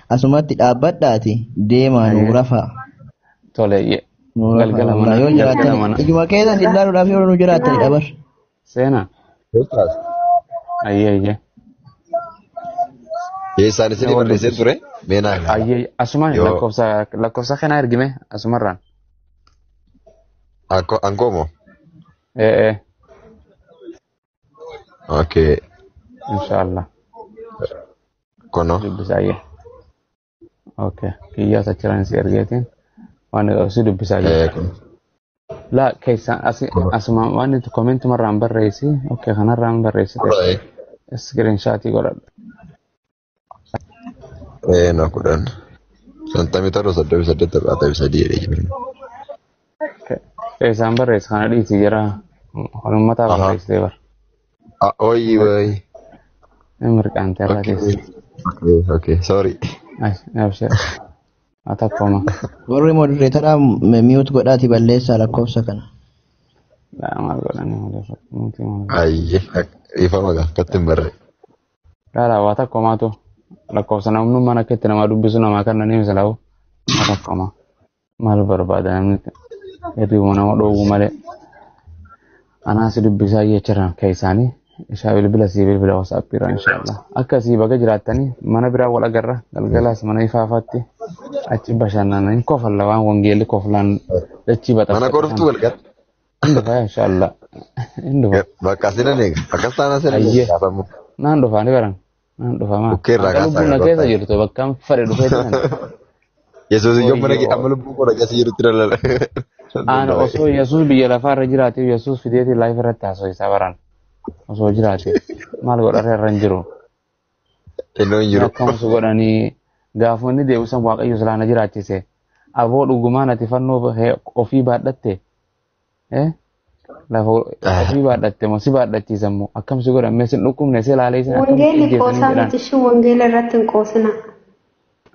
asumatti dhaabbadhaati deemaa nu rafa. Tole galgala mana yoo jiraatan ijuma keessan ilaaluudhaaf yoo nu jiraatanidha bar. Seenaa. Ayyee ayyee. Eessaan isinii barreessee ture? Meenaa. Ayyee asumaan lakkoofsa kanaa ergime asumarraan. Ankoo moo? Ee. Okay. Inshallah. Kono. Dubbisa ayyee. Okay. Kiyyaas achiraan si ergeetiin waan si dubbisa ayyee. La keessaan asuma waan nuti koomentimarraan barreessi. Okay kanarraan barreessite. Iskiriinshaatii godhadha. No 10. 57 38 73 jedhee jira. Keessaan barreesse kana dhiisi jira. Uummataa barreessitee bara. Oyi oyi. Mirqaante irraa keessa. Okay, sorry. Abshir. Atakkuma. Warri modereetaraa mute godhaati balleessaa lakkoofsa kana. Maal godhanii malee. Ayyee ifama gaa akkatti hin barre. Lala waa takkumaatu lakkoofsa namnummaan akka itti namaa dubbisu namaa kan nanii misalaawu waa takkuma. Maal barbaada namni hirribuma nama dhoowwu malee. Anaas dubbisaa jechaan keessaanii isaa bilbila sii bilbila wasaappiirra inshaallah. Akkasii baga jiraattanii mana biraa wal agarra galgalaas mana ifaafaatti achi bashannananii kofalla waan wangeelli koflaan dachii baxafa. Mana koroftuu galgala. Hin dhufa inshaallah. Hin dhufa. Bakka asinan eega. Akkas taanaan asinan eega. Naan dhufa ni baran. Naan dhufa maa. Bukkeerraa Akka lubbuun na keessa jirtu bakka fadhe dhufee jiran. Yesuus iyyuu mana amma lubbuu koo dhaqee jirutti dhalala. Aan osoo Yesuus biyya lafaarra jiraateef Yesuus fideetii laayif irratti haasoo isaa baran. Osoo jiraate maal godharra irra hin jiru. Innoo hin jiru. Akkasumas godhanii gaafonni deebisan waaqayyo silaa na jiraachise. Aboo dhugumaan ati fannoo ofii baadhatte. Lafa ofii baadhatte moo si baadhachiisan moo akkam si godhan mee sin dhukkubne si ilaalee isin akkam Wangeelli qoosaa miti ishii wangeela irratti hin qoosina.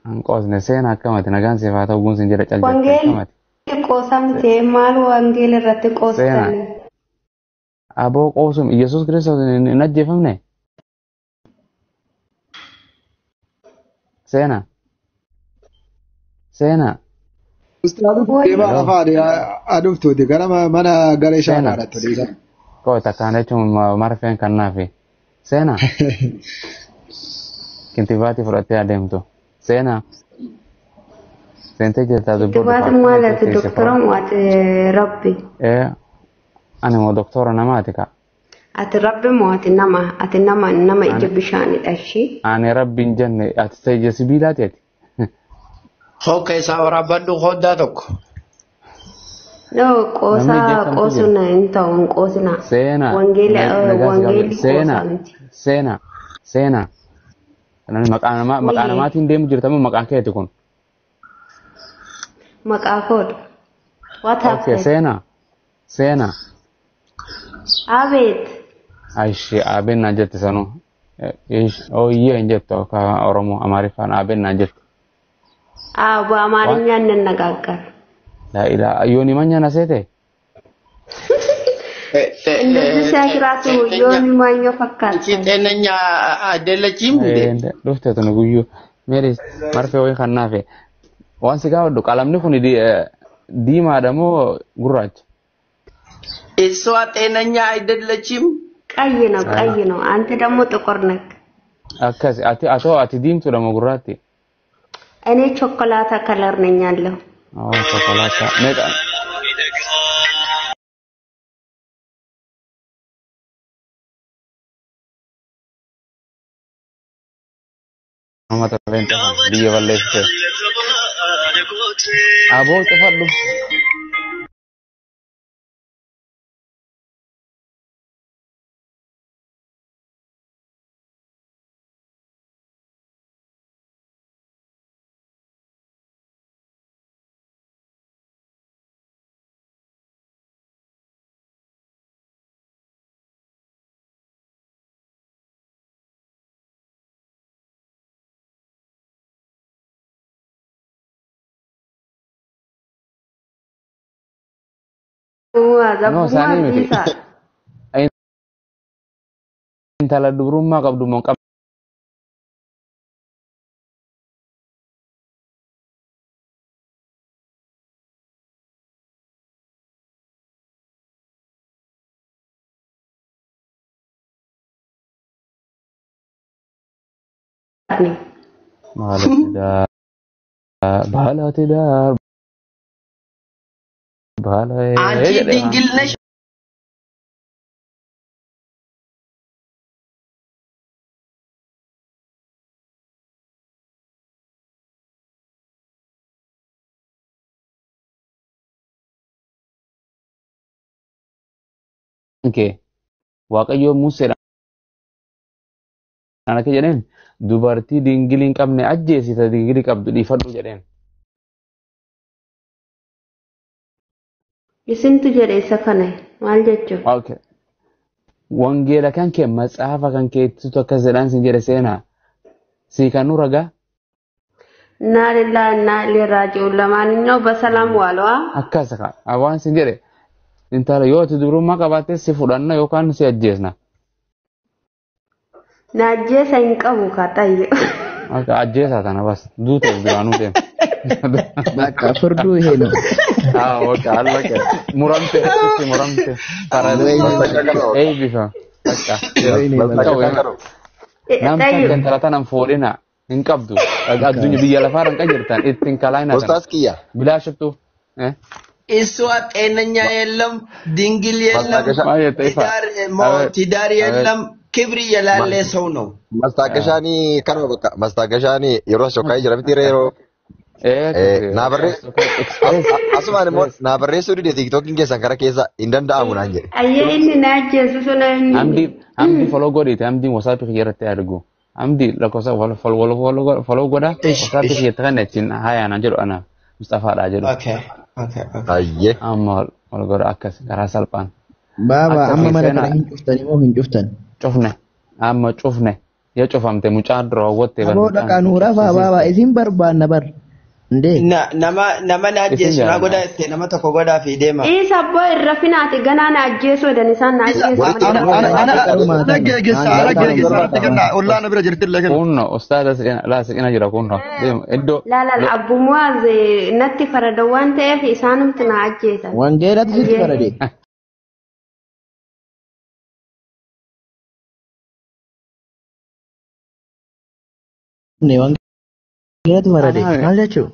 Hin qoosne seenaa akkamati nagaan siif haa ta'u guunsin jedha cal jette akkamati. Wangeelli qoosaa miti maal wangeela irratti qoostani? Aboo qoosum Yesuus Kiristoos hin ajjeefamne. Seenaa. Seenaa. Ustaadu deemaa afaan aduftuuti gara mana garee shaanaadha tole. Koo takkaan jechuun marfeen kan naafi. Seenaa. Kintibaatii fudhattee adeemtu. Seenaa. Seentee jirtaa dubbii. Kintibaatiin maal ati doktora moo ati rabbi? Ani moo doktora namaati ka. Ati rabbi moo ati nama? Ati nama nama ija bishaanidha ishii. Ani rabbi hin jenne ati ija sibiilaati ati. Hooka isaa waraabbadhu hoddaa tokko. No, qoosaa qoosuun hin ta'u hin qoosina. Seenaa. Wangeelli qoosaa miti. Seenaa. Seenaa. Maqaa namaatiin deemu jirta moo maqaa keeti kun? Maqaa koodha. What Okay, happened? seenaa. Seenaa. Abeet. Ashi abeen naan jette sanuu. Ooyyee hin jettu akka Oromoo Amaariffaan abeen naan jette. አዎ በአማርኛ እንነጋገር። Laa yooni manya na seete? እንደዚህ ሲያሽራቱ ዮኒ ማኞ ፈካታ። ጤነኛ አይደለችም እንዴ? Dhufte tuni guyyuu. Meeri marfee wayii kan naafe. Waan si gaafadhu qalamni kun diimaadha moo gurraacha? እሷ ጤነኛ አይደለችም። ቀይ ነው ቀይ ነው። አንተ ደግሞ ጥቁር ነህ። Akkas ati atoo ati diimtuudha moo gurraatti? እኔ ቾኮላታ ከለር ነኝ ያለሁ። Oh, chocolata. Meeqa? Uummata leenca biyya balleessite. Aboo cufadhu. No, isaanii miti. Intala dubrummaa qabdu moo hin qabne? ባለ ትዳር ባለ አንቺ ድንግል ነሽ kee Waaqayyo Museedhaan akka jedheen dubartii dingilii hin qabne ajjeesita dingilii qabdu dhiifadhu jedheen. Isintu jedhe isa kana maal jechuun? Okay. Wangeela kan kee matsaafa kan keettitu akkas jedhaan sin jedhe seenaa. Sii kan nu ragaa? እና ሊላሂ እና ኢለይሂ ራጂዑን። ለማንኛውም በሰላም ዋሉ። Akkas waan sin jedhe intala yoo ati dubrummaa qabaatte si fudhanna yookaan si ajjeesna. Na ajjeesa hin qabu kaxayyo. Akka ajjeesaa tana bas duuta duraanuu deema. በቃ ፍርዱ ይሄ ነው። Ah, okay, allake. Muramte, itti muramte. Eebbifa. Bakka. Namni akka intala tanan fuudhina hin qabdu. Addunyaa biyya lafaarra hin qajeeltan ittiin kalaayina. Ustaas kiyya. Bilaashittu. እሷ ጤነኛ የለም፣ ድንግል የለም፣ ትዳር የለም፣ ክብር የላለ ሰው ነው። Mastaaqashaanii kanuma bakka mastaaqashaanii yeroo shokkaayee jira miti yeroo. Naa barree asumaan immoo naa barreessuu dide tiiktookiin keessan kara keessa hin danda'amu naan jedhe. Ayyee inni na ajjeesu sun eenyu? Hamdi hamdi follow godhiite hamdiin wasaappii kiyya irratti argu. Hamdi lakkoofsa follow godha wasaappii kiyya kan ittiin hayaa naan jedhu ana Mustafaadha jedhu. Ayyee. Amma ol godha akkas karaa salphaan. Baaba amma mana kana hin cuftani moo hin cuftan? Cufne amma cufne yoo cufamte mucaa dura hawwatte. Aboo dhaqaa nuu rafaa baaba isin barbaanna bar. እንዴ nama nama na ajjeesu na godhaa jettee nama tokko godhaa fi deema. Isa abboo irra finaati ganaa na ajjeesuu jedhan isaan na ajjeesu. Kunno ustaada laa siqina jira kunno iddoo. Laala abbummaa natti farada waan ta'eef isaanumti na ajjeesan. Wangeelatu sitti farade. Wangeelatu farade maal jechuu?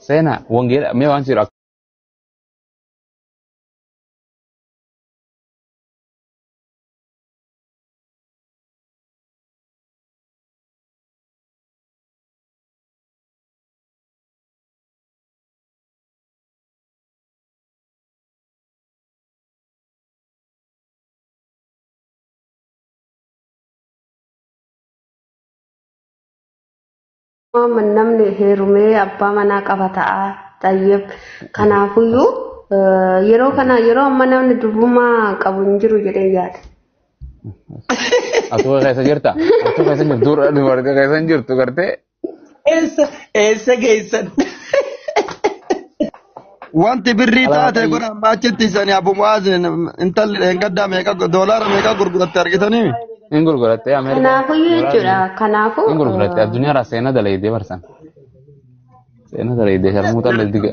Seenaa wangeela mee waan jedhu Namni heerumee abbaa manaa qaba ta'a. Tayyib. Kanaafuyyuu Yeroo kana yeroo amma namni durbummaa qabu hin jiru jedhee yaada. Atuu keessa jirta? Atuu keessa jirtu dura dubartii keessa hin jirtu gartee. Eessa geessan? Wanti birrii taate kun amma achitti isanii Abu Mu'aaz intalli dheengaddaa meeqa doolaara meeqa gurguratte argitanii? Hin gurguratte Ameerikaa. Kanaafuyyuu jechuudha. Kanaafuu. Hin gurguratte addunyaarraa seenaa dalaydee barsan. Seenaa dalaydee sharmuuta diga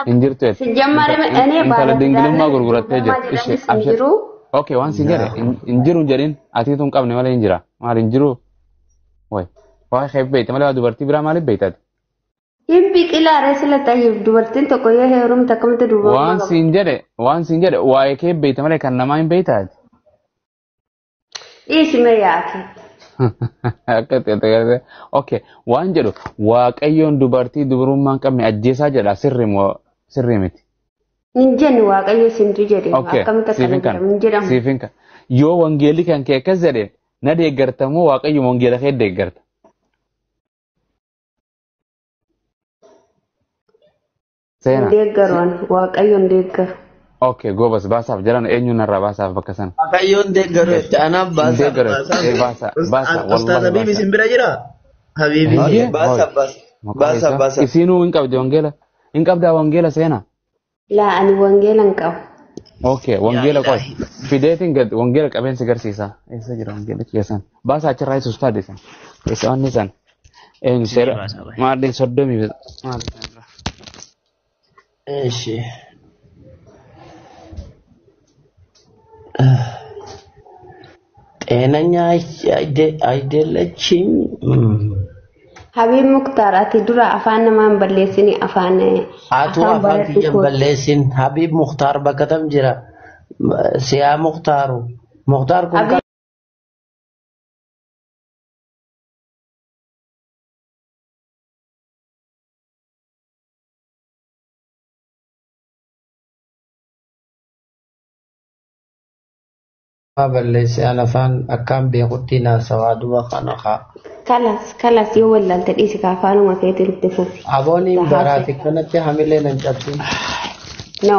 hin jirtu jechuudha. Sijjammaar እኔ Intala dingilummaa gurgurattee jirti. jedhamu hin jiru. Okay, waan sin jedhe hin jiru jedhin atiitu hin qabne malee hin jira. Maal hin jiru? Way. Waa kee beekte malee waa dubartii biraa maaliif beektaati? Hin biqilaa reesila ta'iif dubartiin tokko yoo heerumte akkamitti durbummaa Waan qaba? siin jedhe waan siin jedhe waa'ee kee beekte malee kan namaa hin beektaati. Dhiisi mee yaake. Akka ta'e okay waan jedhu waaqayyoon dubartii dubrummaa hin qabne ajjeesaa jedha sirri moo sirrii miti. Hin jennu waaqayyo sintu jedhe Okay akkamitti akkana siifin kana jedhamu hin jedhamu. siifin kana yoo wangeelli kan kee akkas jedhe na deeggarta moo waaqayyo wangeela kee deeggarta? Hin Seenaa. deeggaru ani waaqayyo hin deeggaru. Okay goobas baasaaf jalan eenyu narraa baasaaf bakka sana. Waaqayyoon deeggaru jette anaaf Hin baasaaf deeggaru baasaaf. ee baasa baasa Ustaaz wallahi Habiib baasa. isin bira jiraa? Habiibi Eeyyee hooy baasaaf maqaa baasaaf isaa baasaaf. isinuu hin qabdi wangeela hin qabdaa wangeela seenaa. Laa ani wangeela hin qabu. Okay, Yaa wangeela qoy. ilaahi. Fideetiin gad wangeela qabeensi garsiisa. Eessa jira wangeela keessan? Baasa achirraa isa ustaad isan. Eessa wanni isan? Eenyu Isinii seera baasaa bahe. maaddiin soddomii maal irraa? Eeshi. ጤነኛ አይደለችም። Habiib Muktaar ati dura afaan namaa hin balleessini afaan Atuu afaan afaan baradhu kiyya hin kooti. balleessin. Habiib Muktaar bakka tam jira? Siyaa Muktaaru. Muktaar kun Habiib kama balleesse an afaan akkaan beekutti naasawaa duba kana kaa. kalas kalas yoo wallaalte dhiisi ka afaanuma keetiin itti fufi. Abooniin Lahaase. baraate kanatti hamilee nan cabsin. No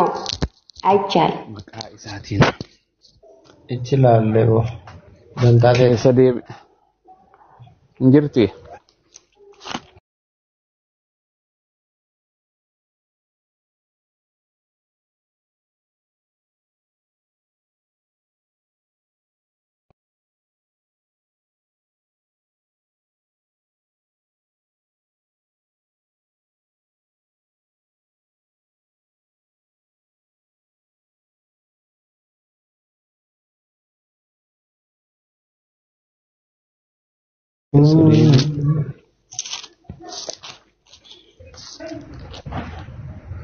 አይቻልም። Maqaa isaatiin. Ichi laallee boo. Dantaa ta'e. Keessa deebi. Hin jirti. Keessa deebi.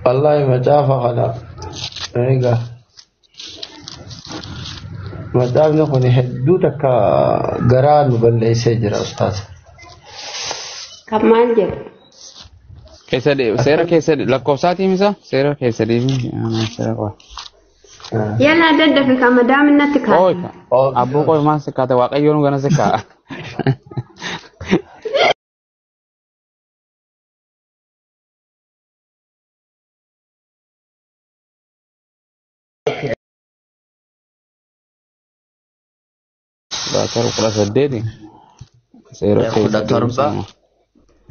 Wallahi macaafa kana egaa macaafni kun hedduu takka garaa nu balleessee jira ustaaz. Kan maal jedhu? Keessa deebi. Seera keessa lakkoofsaatiin isa? Seera keessa deebi. Seera qoy. Yalaa daddafe ka madaaminatti Qoy kaasa. ka. Abboo qoy maal sikkaate waaqayyoon gana sikkaa. Kudha 18. Seera Kudha keessa deebi torba sama.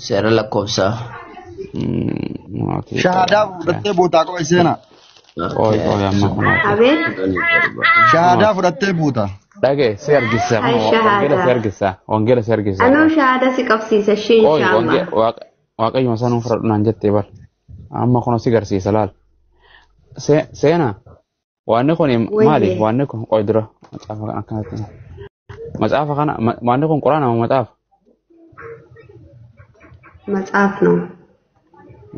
seera lakkoofsaa. Maatii Shahaadaa torba. fudhattee buutaa qoy seenaa. Qoy qoy amma kunaati. Abeet Shahaadaa fudhattee buuta. Dhage si argisa hay wangeela si shahaadaa. argisa wangeela si argisa Anuu qoy. shahaada si qabsiisa ishee Qoy inshaallah. waaqayyuma sanuu fudhadhu naan jettee bar. Amma kun si garsiisa laal. Seenaa waanni kun maali? Wayyee. Waanni kun qoy dura macaafa kana akkanatti. Macaafa kana waanni kun quraana moo macaafa? መጽሐፍ ነው።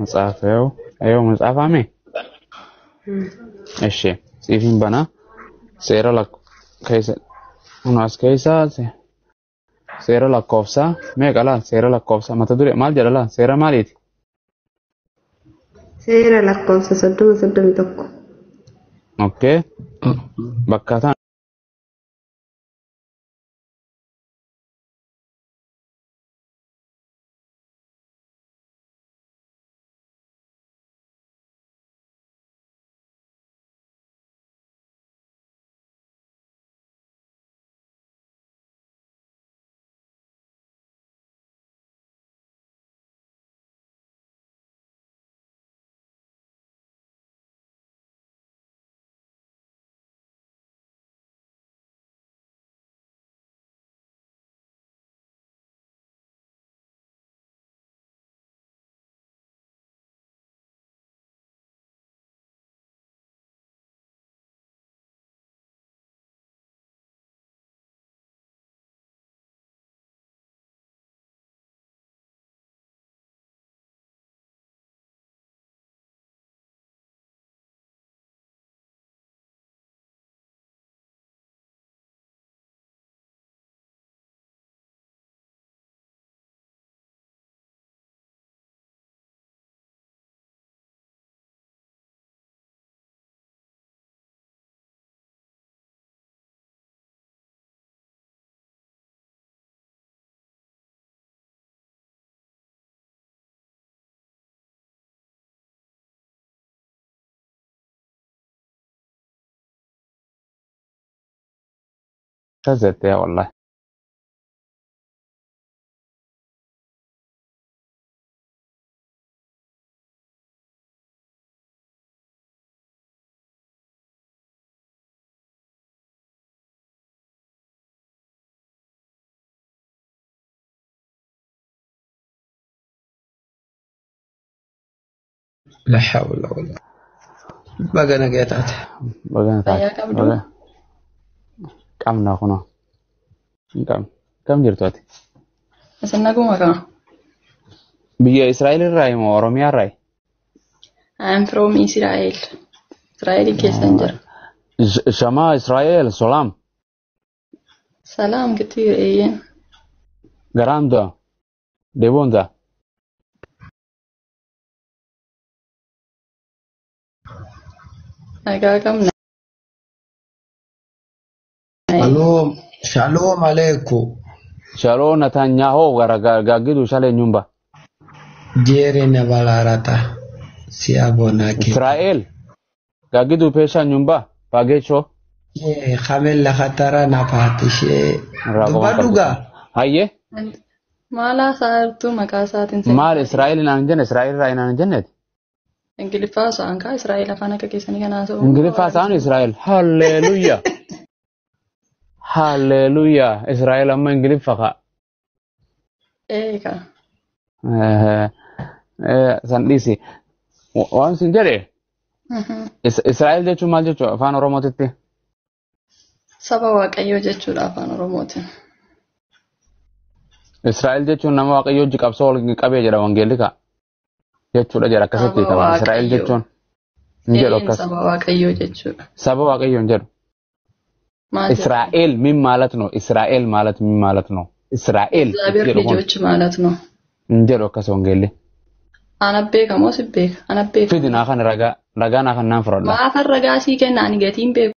Macaafa yoo yoo macaafa mee? Eshi siifin banaa seera lak keessa kunuas keessa seera lakkoofsaa meeqa laal seera lakkoofsaa mata duree maal jedha laal seera maaliiti? Seera lakkoofsa 30 31. Okay bakka tana Akkas jettee wallahi. La hawla wala. Baga nagaa taate. Baga Fayyaa taate. qabdu. Baga qabna kunoo. Hin qabnu. Kam jirtu ati? Isin naguma kama. Biyya Israa'el irraa moo Oromiyaa irraa? I am from Israel. Israa'el keessan jira. Shama Israa'el Salaam. Salaam kitiir eeyyeen. Garaamda. Deboonda. Nagaa qabna. Shalom, shalom aleikum. Shalom Netanyahu gara gaggidu shalee nyumba. Jere na balarata. Siabona ke. Israa'el gaggidu pesha nyumba pagecho. Ye kamel khatara na patishe. Irraa qofa Dubbadhu qabdu. gaa. Hayyee Maal haasaa jirtu maqaa isaatiin maal Israa'el naan jenne Israa'el irraa naan jenneeti. Ingiliffaa haasa'an kaa Israa'el afaan akka keessanii kana haasa'u. Ingiliffaa isaan Israa'el. Halleluuyaa. Halleluuyaa. Israa'el amma Ingiliffa kaa. Eega. San dhiisi. Waan sin jedhe Israa'el jechuun maal jechuudha afaan Oromootitti? Saba Waaqayyoo jechuudha afaan Oromootiin. Israa'el jechuun nama Waaqayyoo hojii qabsoo wal qabee jedha wangeelli kaa. Jechuudha jedha akkasitti Saba qaba. Israa'el Waaqayyoo. jechuun hin jedhu Eeyyin akkas. saba Waaqayyoo jechuudha. Saba Waaqayyoo hin jedhu. Maal jedhu? እስራኤል ምን ማለት ነው? እስራኤል ማለት ምን ማለት ነው? እስራኤል እግዚአብሔር jedhu kun ልጆች ማለት ነው። hin jedhu akkas wangeelli. Ana beeka moo si beeka? Ana beeka. Fidi naa kan ragaa ragaa naa kan naan fudhadha. Maafan ragaa sii kenna ani gatiin beeku.